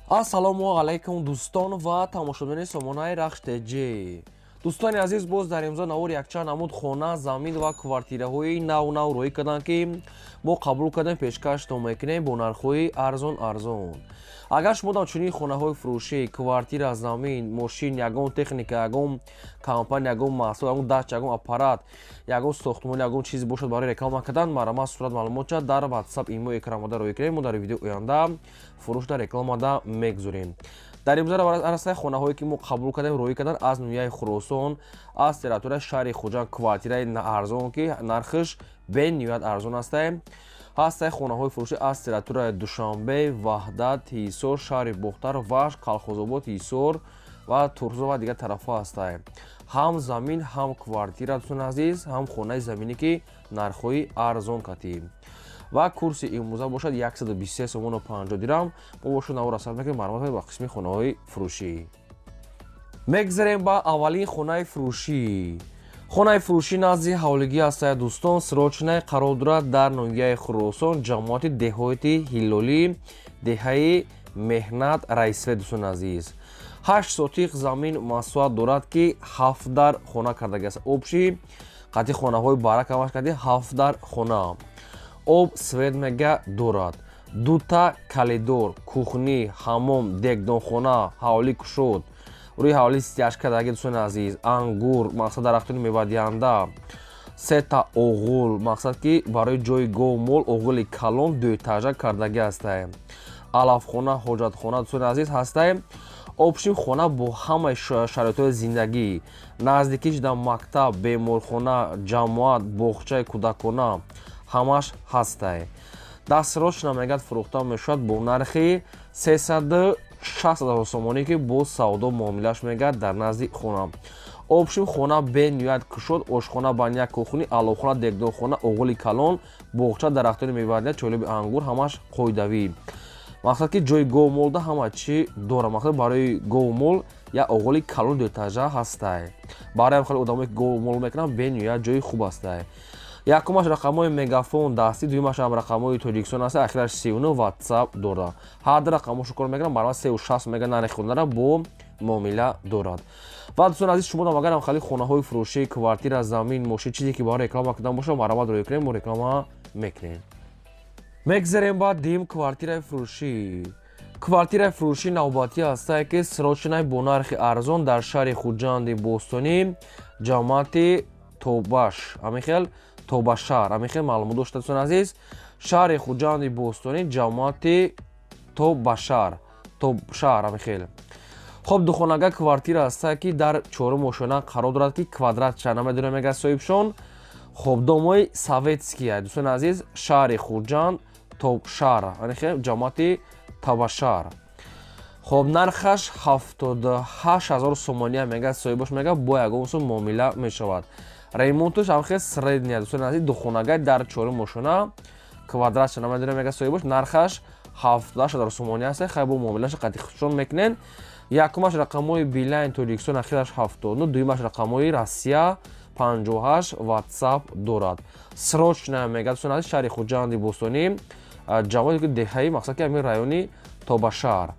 Ассалому алайкум, дӯстон ва тамошобинони сомонаи Рахш ТЖ. Дӯстони азиз, боз дар имзо навор якчанд намуд хона, замин ва квартираҳои нав нав роҳӣ карданд, ки мо қабул кардем, пешкаштон мекунем бо нархҳои арзон арзон. Агар шумо дар чунин хонаҳои фурӯшӣ, квартира, замин, мошин, ягон техника, ягон компания, ягон маҳсул, ягон дача, ягон аппарат, ягон сохтмон, ягон чизе бошад барои реклама кардан, марҳамат, сурат, маълумотча дар WhatsApp, имо, экранмода роҳӣ кунем. Мо дар видеои оянда фурӯшда, рекламада мегузорем. Дар имзо арасаи хонаҳое, ки мо қабул кардем, роҳӣ кардан аз ноҳияи Хуросон, аз территорияи шаҳри Хуҷанд, квартираи арзон, ки нархаш бениҳоят арзон астае. Ҳастаи хонаҳои фурӯшӣ аз территорияи Душанбе, Ваҳдат, Ҳисор, шаҳри Бохтар, Вахш, Калхозобод, Ҳисор ва Турсун ва дигар тарафҳо ҳастае. Ҳам замин, ҳам квартира, дӯстони азиз, ҳам хонаи заминӣ, ки нархҳои арзон катӣ. Ва курси имрӯза бошад 123 сомону 50 дирам. Мо бошад навор асар мекунем, марҳамат, ба қисми хонаҳои фурӯшӣ. Мегзарем ба аввалин хонаи фурӯшӣ. Хонаи фурӯшӣ назди ҳавлигӣ ҳастая, дӯстон, срочный қарор дорад дар ноҳияи Хуросон, ҷамоати деҳоти Ҳилолӣ, деҳаи Меҳнат, Райсвет. Дӯстони азиз, 8 сотих замин масоҳат дорад, ки ҳафт дар хона кардаги аст. Общий қати хонаҳои барак ҳамаш карди ҳафт дар хона. Об, свет мега дорад, дута коридор, кухня, ҳаммом, дегдонхона, ҳавлӣ кушод, рӯи ҳавлӣ стяжка даги. Дӯстони азиз, ангур, мақсад, дарахтони мевадиҳанда, сета оғул, мақсад, ки барои ҷои гов, мол, оғули калон дуэтажа кардагӣ ҳастае, алафхона, ҳоҷатхона, дӯстони азиз, ҳастае. Общем, хона бо ҳамаи шароитҳои зиндагӣ, наздикиш дар мактаб, беморхона, ҷамоат, боғчаи кӯдакона ҳамаш ҳастае. Дастрошна мегӯяд, фурӯхта мешавад бо нархи 360 000 сомонӣ, ки бо савдо муомилаш мегӯяд дар назди хона. Общем, хона бениҳоят кушод: ошхона, баня, кухня, аловхона, дегдонхона, оғули калон, боғча, дарахтони мевадиҳанда, чойлоби ангур, ҳамаш қоидавӣ. Мақсад, ки ҷои говмолда ҳама чӣ дорад. Мақсад, барои говмол як оғули калон дуэтажа ҳастай. Барои хеле одамое, ки говмол мекунанд, бениҳоят ҷои хуб ҳастай. Якумаш рақамҳои Мегафон дастӣ, дуюмаш ҳам рақамҳои Тоҷикистон аст, ахираш 39, Ватсап дорад. Ҳар ду рақамҳошо кор мекунам. Барои 3,60 мега нархи хонара бо муомила дорад. Ва, дӯстони азиз, шумо агарам хеле хонаҳои фурӯшӣ, квартира, замин, мошин, чизе ки барои реклама кардан бошад, марҳамат, роҳӣ кунем, мо реклама мекунем. Мегзарем ба дим квартираи фурӯшӣ. Квартираи фурӯшӣ навбатӣ ҳастае, ки срочный, бо нархи арзон, дар шаҳри Хуҷанди бостонӣ, ҷамоати Тобаш, ҳамин Тобашаҳр, ҳамин хел маълумот дошта. Дӯстони азиз, шаҳри Хуҷанди бостонӣ, ҷамоати Тобашаҳр, Тобшаҳр, ҳамин хел. Хоб, духонага квартира ҳастае, ки дар чорум ошёна қарор дорад, ки квадрат ча намедонам, мега соҳибшон. Хоб, домои советския, дӯстони азиз, шаҳри Хуҷанд, Тобшаҳр, ҳамин хел ҷамоати Табашаҳр. Хоб, нархаш 78 000 сомония мега соҳибош, мега бо ягон сум муомила мешавад. Ремонтуш ҳам хел средний. Дӯстони азиз, духонагай дар чорум ошёна, квадратша намедонам, мега соҳибош, нархаш 78 000 сомонӣ аст. Хай, бо муомилаша қати худшон мекунен. Якумаш рақамҳои Билайн Тоҷикистон, ахираш 79, дуюмаш рақамҳои Россия 58, Ватсап дорад. Срочно мега, дӯстони азиз, шаҳри Хуҷанди бостонӣ, ҷамоати деҳаи, мақсад, ки ҳамин райони Тобашаҳр.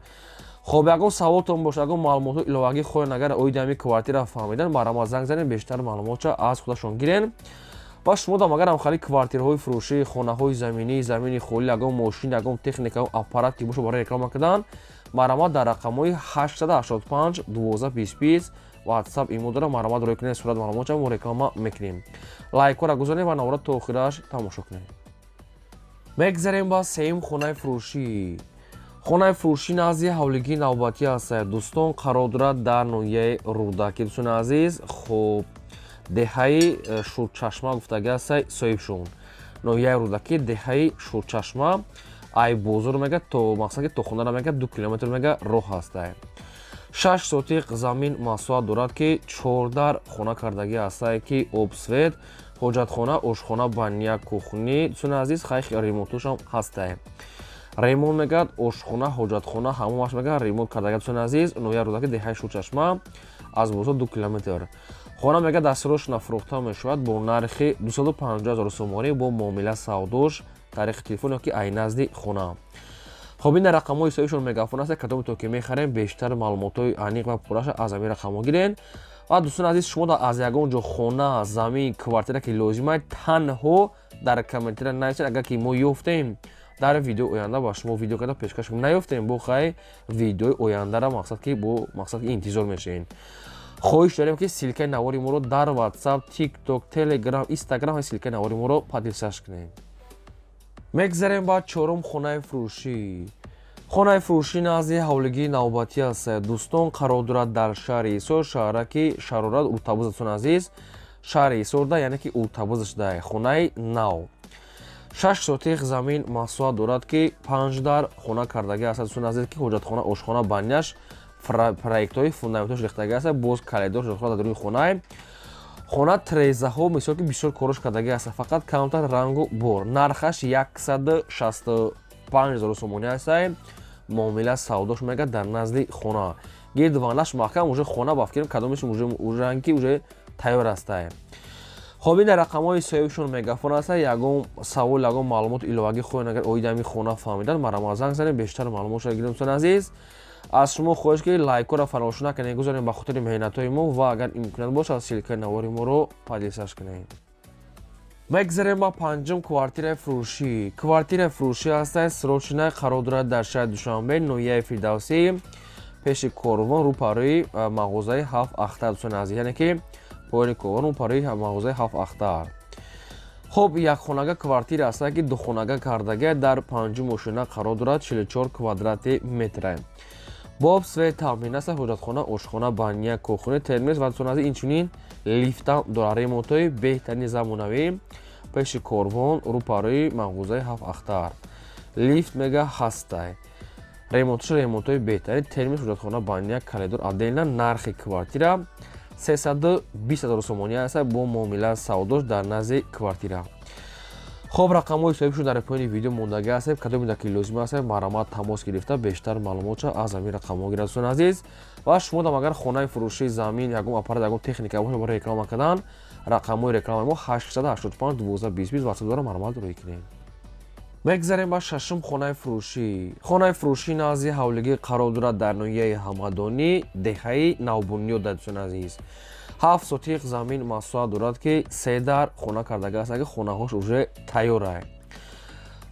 Хоб, ягон саволтон бошад, ягон маълумотҳо иловагӣ хоҳед, агар оиди ҳамин квартира фаҳмидан, марҳамат, занг занед, бештар маълумотша аз худашон гирен. Ва шумо дам агарам хали квартираҳои фурӯшӣ, хонаҳои заминӣ, замини холӣ, ягон мошин, ягон техника, аппарат ки бошад барои реклама кардан, марҳамат, дар рақамҳои 885 12 20 20 WhatsApp, имо дора, марҳамат, роҳӣ кунед сурат, маълумотша, мо реклама мекунем. Лайкҳоро гузорем ва навора то охираш тамошо кунем. Мегзарем ба сеюм хонаи фурӯшӣ. Хонаи фурӯшӣ назди ҳавлигии навбатӣ ҳастад, дӯстон, қарор дорад дар ноҳияи Рӯдакӣ, дӯстони азиз. Хуб, деҳаи Шурчашма гуфтагӣ ҳастай соҳибшон. Ноҳияи Рӯдакӣ, деҳаи Шурчашма. Ай бозор мега то, мақсад, ки то хонара мега 2 километр мега роҳ ҳастай. 6 сотиқ замин масоҳат дорад, ки чордар хона кардагӣ ҳастае, ки об, свет, ҳоҷатхона, ошхона, баня, кухня. Дӯстони азиз, хай, ремонтушам ҳастае. Ремонт мегӯяд, ошхона, ҳоҷатхона, ҳамомаш мегӯяд ремонт кардага. Дӯстони азиз, ноҳияи Рӯдакӣ, деҳаи Шурчашма, аз бозор 2 километр. Хона мегӯяд дастрошна фурӯхта мешавад бо нархи 250 000 сомонӣ, бо муомила савдош тариқи телефон ёки ай назди хона. Хоб, ин рақамҳои ҳисобишон Мегафон аст. Кадоме то ки мехарем, бештар маълумотҳои аниқ ва пурраша аз ҳамин рақамҳо гирен. Ва дӯстони азиз, шумо аз ягон ҷо хона, замин, квартира ки лозим аст, танҳо дар комментария нависед. Агар ки мо ёфтем, дар видеои оянда ба шумо видео карда пешкаш кунем. Наёфтем, бо хай видеои ояндара мақсад ки бо мақсад ки интизор мешавем. Хоҳиш дорем, ки ссылкаи навори моро дар WhatsApp, TikTok, Telegram, Instagram ссылкаи навори моро поделиться кунем. Мегзарем ба чорум хонаи фурӯшӣ. Хонаи фурӯшӣ назди ҳавлигии навбатӣ аст, дӯстон, қарор дорад дар шаҳри Ҳисор, шаҳраки Шарорат, Уртабуз. Дӯстони азиз, шаҳри Ҳисорда, яъне ки Уртабузашда хонаи нав, 6 сотих замин масоҳат дорад, ки панҷ дар хона кардагӣ аст, дӯстони азиз, ки ҳоҷатхона, ошхона, баняш, проектҳои фундаментош рехтагӣ аст, боз коридор, ҳоҷатхона дар даруни хонаи хона, трезаҳо, мисол ки бисёр корош кардагӣ аст, фақат камтар рангу бор. Нархаш 165 000 сомонӣ астай. Муомила савдош мега дар назди хона, гирд ванаш маҳкам, уже хона ба фикрам кадомеш уже ки уже тайёр астай. Хоб, ин рақамҳои соҳибшон Мегафон аста. Ягон савол, ягон маълумоти иловагӣ хоҳед, агар оиди ҳамин хона фаҳмидан, марҳамат, занг занед, бештар маълумотшо гирем. Дӯстони азиз, аз шумо хоҳиш ки лайкҳоро фаромӯш накунед, гузорем ба хотири меҳнатҳои мо ва агар имконият бошад, ссылкаи навори моро поделиться кунед. Мегзарем ба панҷум квартираи фурӯшӣ. Квартираи фурӯшӣ ҳастад срочная, қарор дорад дар шаҳри Душанбе, ноҳияи Фирдавсӣ, пеши Корвон, рӯпарӯи мағозаи Ҳафт Ахтар. Дӯстони азиз, яъне ки поёни Корвон, рӯпарӯи мағозаи Ҳафт Ахтар. Хоб, якхонага квартира ҳастад, ки духонага кардага, дар панҷум ошёна қарор дорад, 44 квадрати метра, бо об, свет таъмин аст, ҳоҷатхона, ошхона, баня, кухня, термес ва, дӯстони азиз, инчунин лифтам дорад. Ремонтҳои беҳтарини замонавӣ, пеши Корвон, рӯпарӯи мағозаи Ҳафт Ахтар, лифт мега ҳастай. Ремонтш ремонтҳои беҳтарин, термес, ҳоҷатхона, баня, коридор отдельно. Нархи квартира 320 000 сомонӣ аст, бо муомила савдош дар назди квартира. Хоб, рақамҳои соҳибшон дар поёни видео мондагӣ ҳастем. Кадоме ки лозим аст, марҳамат, тамос гирифта, бештар маълумотша аз ҳамин рақамҳо гирад. Дӯстони азиз, ва шумо дам агар хонаи фурӯшӣ, замин, ягон аппарат, ягон техника бошад барои реклама кардан, рақамҳои рекламаи мо 885 12 20 20 WhatsApp дора, марҳамат, рӯй кунем. Мегзарем ба шашум хонаи фурӯшӣ. Хонаи фурӯшӣ назди ҳавлигӣ қарор дорад дар ноҳияи Ҳамадонӣ, деҳаи Навбунёд. Дӯстони азиз, 7 сотиқ замин масоҳат дорад, ки се дар хона кардага аст, ки хонаҳош уже тайёрай.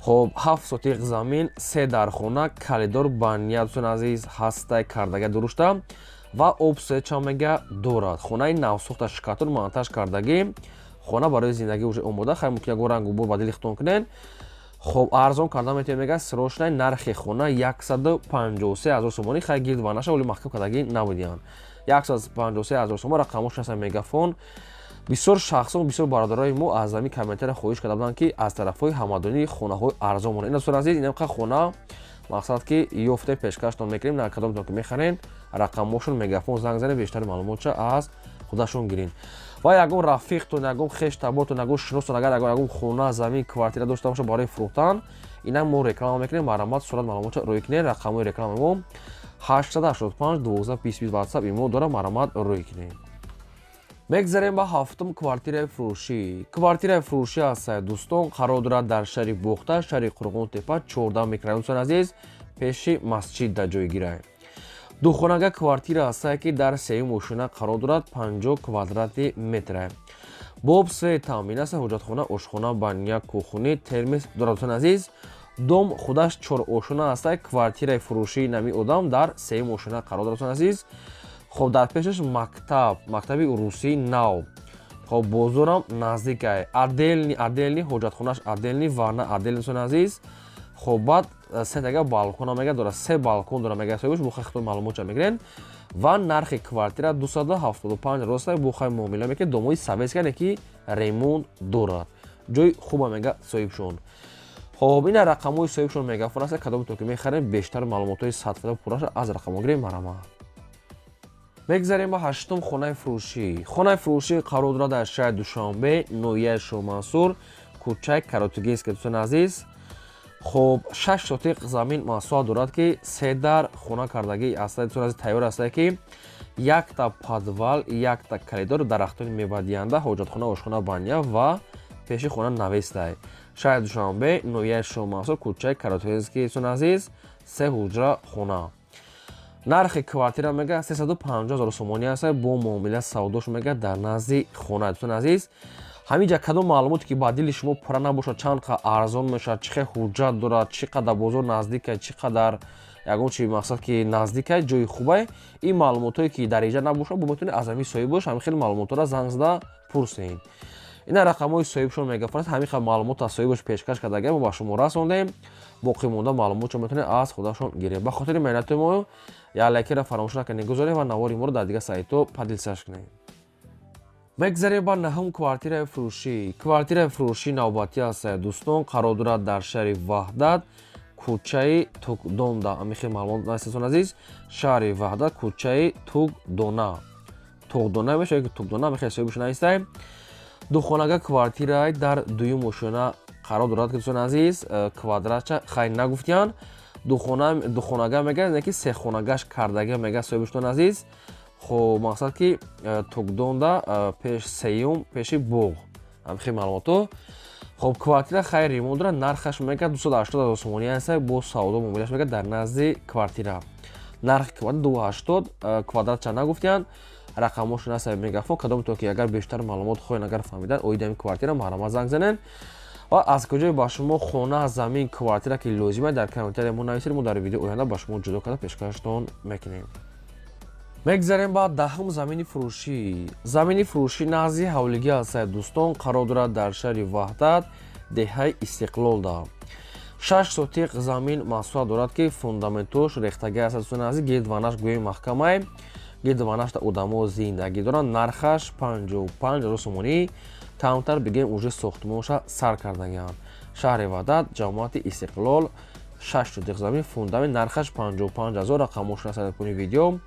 Хоб, 7 сотиқ замин, се дар хона, коридор, баня, дӯстони азиз, ҳастай кардага дурушта ва об, свет ча мега дорад. Хонаи навсохта, штукатур, монтаж кардагӣ, хона барои зиндагӣ уже омода. Хай, мумкин ягон рангу бор ба дили худтон кунед. Хоб, арзон карда метавонед, мега срочный. Нархи хона 153 000 сомонӣ. Хай, гирд ванаша оли маҳкам кардагӣ набудиянд. 153 000 сомон, рақамҳош ҳастанд Мегафон. Бисёр шахсон, бисёр бародарои мо аз ҳамин комментария хоҳиш карда буданд, ки аз тарафҳои Ҳамадонӣ хонаҳои арзон монад. Ин, дӯстони азиз, инамқа хона мақсад ки ёфте пешкаштон мекунем. На кадомтон ки мехарен, рақамҳошон Мегафон, занг занед, бештари маълумотша аз худашон гирин. Ва ягон рафиқтон, ягон хеш табортон, ягон шиностон агар ягон хона, замин, квартира дошта бошад барои фурӯхтан, инам мо реклама мекунем, марҳамат, сурат маълумотша рӯй кунед. Рақамҳои рекламаи мо 885 12 20 20 WhatsApp имо дора, марҳамат, рӯй кунед. Мегзарем ба ҳафтум квартираи фурӯшӣ. Квартираи фурӯшӣ аст, дӯстон, қарор дорад дар шаҳри Бохта, шаҳри Қурғонтепа, 14 микрорайон, дӯстони азиз, пеши масҷид дар ҷойгирай. Духонага квартира ҳастае, ки дар сеюм ошёна қарор дорад, 50 квадрати метра, бо об, свет таъмин аст, ҳоҷатхона, ошхона, баня, кухня, термес дорад. Дӯстони азиз, дом худаш чорошёна ҳастае, квартираи фурӯшии нами одам дар сеюм ошёна қарор дорад. Дӯстони азиз, хоб, дар пешаш мактаб, мактаби русии нав, хоб, бозорам наздикай, отдельный ҳоҷатхонаш, отдельный ванна отдельный. Дӯстони азиз, хоб, баъд се тага балкона мега дорад, се балкон дора, мега соҳибаш, бухай худтон маълумотша мегирен. Ва нархи квартира 275 роста, бухай муомила мекунед. Домои советский, ки ремонт дорад, ҷои хуба, мега соҳибшон. Хоб, ина рақамҳои соҳибшон Мегафон аст. Кадомтон ки мехарем, бештар маълумотҳои садфоиза пурраша аз рақамҳо гирем, марҳамат. Мегзарем ба ҳаштум хонаи фурӯшӣ. Хонаи фурӯшӣ қарор дорад дар шаҳри Душанбе, ноҳияи Шоҳмансур, кӯчаи Каротугинский. Дӯстони азиз, хоб, 6 сотиқ замин масоҳат дорад, ки се дар хона кардагӣ аста, дӯстони азиз, тайёр астае, ки якта подвал, якта коридор, дарахтони мевадиҳанда, ҳоҷатхона, ошхона, баня ва пеши хона навестай. Шаҳри Душанбе, ноҳияи Шоҳмансур, кӯчаи Каротугинский, дӯстони азиз. Се ҳуҷра хона. Нархи квартира мега 350 000 сомонӣ аст, бо муомила савдош мега дар назди хона. Дӯстони азиз, ҳамин ҷа кадом маълумоте ки ба дили шумо пурра набошад, чанд қадр арзон мешавад, чӣ хел ҳуҷҷат дорад, чӣ қадар бозор наздика, чӣ қадар ягон чи мақсад ки наздика, ҷои хубай, ин маълумотҳое ки дар инҷа набошад, бо метавонед аз ҳамин соҳибош ҳамин хел маълумотҳоро занг зада пурсед. Ина рақамҳои соҳибшон мегафорад. Ҳамин хел маълумот аз соҳибош пешкаш кардага мо ба шумо расондем. Боқӣ монда маълумотшо метавонед аз худашон гиред. Ба хотири меҳнати мо як лайкера фаромӯш накунед, гузоред ва навори моро дар дигар сайтҳо поделиться кунед. Мегзарем ба наҳум квартираи фурӯшӣ. Квартираи фурӯшӣ навбатӣ аст, дӯстон, қарор дорад дар шаҳри Ваҳдат, кӯчаи Тукдонда. Амихел маълумот насисон азиз, шаҳри Ваҳдат, кӯчаи Тугдона, Туғдона мешавад ки Тугдона, амихел соҳибаш наистаем. Духонага квартираи дар дуюм ошёна қарор дорад, ки, дӯстони азиз, квадратча хай нагуфтиян. Духонага мега, ки сехонагаш кардага мега соҳибаштон, азиз. Хоб, мақсад ки Тугдонда, пеш сеюм, пеши боғ, ҳамихел маълумотҳо. Хоб, квартира хайр ремонт дорад. Нархаш мега 280 000 сомонӣ аст, бо савдо муомилаш мега дар назди квартира. Нархи квартира 280, квадратча нагуфтиянд. Рақамҳошон аст Мегафон. Кадомто ки агар бештар маълумот хоҳед, агар фаҳмидан оиди ҳамин квартира, марҳамат, занг занед. Ва аз куҷое ба шумо хона, замин, квартира ки лозима, дар комментария мо нависед, мо дар видео оянда ба шумо ҷудо карда пешкаштон мекунем. Мегзарем ба даҳум замини фурӯшӣ. Замини фурӯшӣ назди ҳавлигӣ аст, дӯстон, қарор дорад дар шаҳри Ваҳдат, деҳаи Истиқлолда. 6 сотиқ замин масоҳат дорад, ки фундаментош рехтагӣ аст, дӯстони азиз, гирдванаш гӯи маҳкамай, гирдванашда одамо зиндагӣ доранд. Нархаш 55 000 сомонӣ, камтар бигем, уже сохтмонша сар кардагианд. Шаҳри Ваҳдат, ҷамоати Истиқлол, 6 сотиқ замин, фундамент, нархаш 55 000. Рақамҳошро насад куни видео.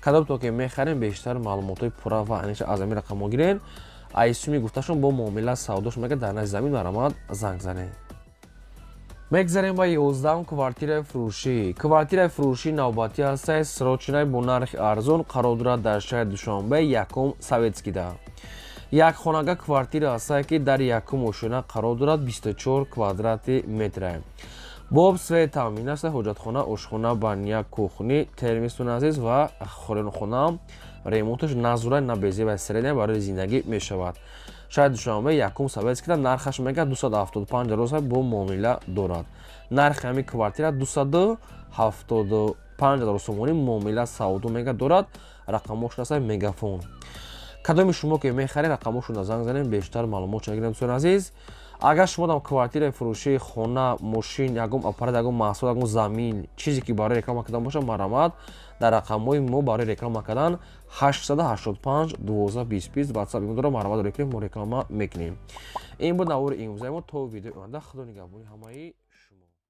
Кадомто ки мехарем, бештар маълумотҳои пурра ва аниша аз ҳамин рақамҳо гирен. Айсуми гуфташон бо муомила савдош мега дар назди замин, марҳамат, занг занед. Мегзарем ба 11-ум квартираи фурӯшӣ. Квартираи фурӯшӣ навбатӣ ҳастае, срочный, бо нархи арзон, қарор дорад дар шаҳри Душанбе, якум Советскида. Як хонага квартира ҳастае, ки дар якум ошёна қарор дорад, 24 квадрати метра. Бо об, свет таъмин аст. Ҳоҷатхона, ошхона, баня, кухни, термистон, азиз, ва хона ремонташ назура на безеба, средняя, барои зиндагӣ мешавад. Шаҳри Душанбе, якум Советскида. Нархаш мега 275 000, бо муомила дорад. Нархи ҳамин квартира 275 000 сомонӣ, муомила савдо мега дорад. Рақамҳошон аст Мегафон. Кадоми шумо ки мехаред, рақамҳошонро занг занем, бештар маълумот гирем. Дӯстони азиз, агар шумо дам квартираи фурӯшии, хона, мошин, ягон аппарат, ягон маҳсул, ягон замин, чизе ки барои реклама кардан бошад, марҳамат, дар рақамҳои мо барои реклама кардан 885 12 20 20 WhatsApp дора, марҳамат, рекунем, мо реклама мекунем. Ин буд навори имрӯзаи мо. То видеои оянда, худо нигаҳбони ҳамаи.